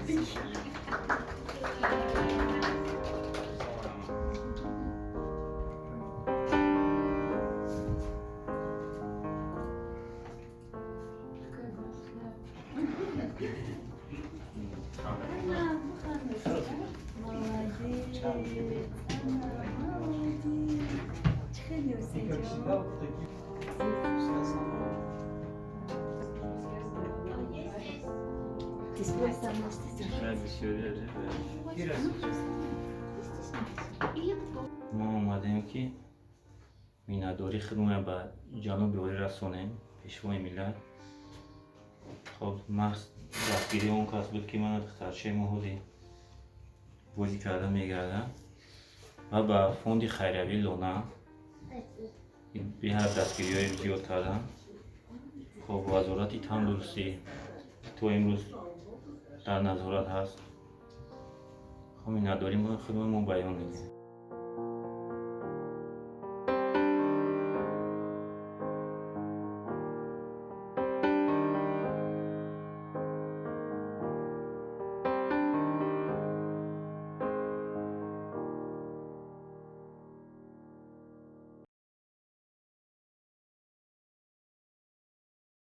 Молодец, молодец. Чӣ хеле Ҳусейнҷон. Бисёри. Мо омадем, ки миннатдории худмоя ба ҷаноби олӣ расонем, пешвои миллат. Хоб, маҳз дастгирии он кас буд, ки мана духтарчаи мо ҳози бозӣ карда мегардам, ва ба фонди хайриявии «Лона» беҳад дастгириҳои зиёд кардам. Хоб, Вазорати тандурустӣ то имрӯз дар назорат ҳаст. Хоб, миннатдории худмо мо баён мекунем.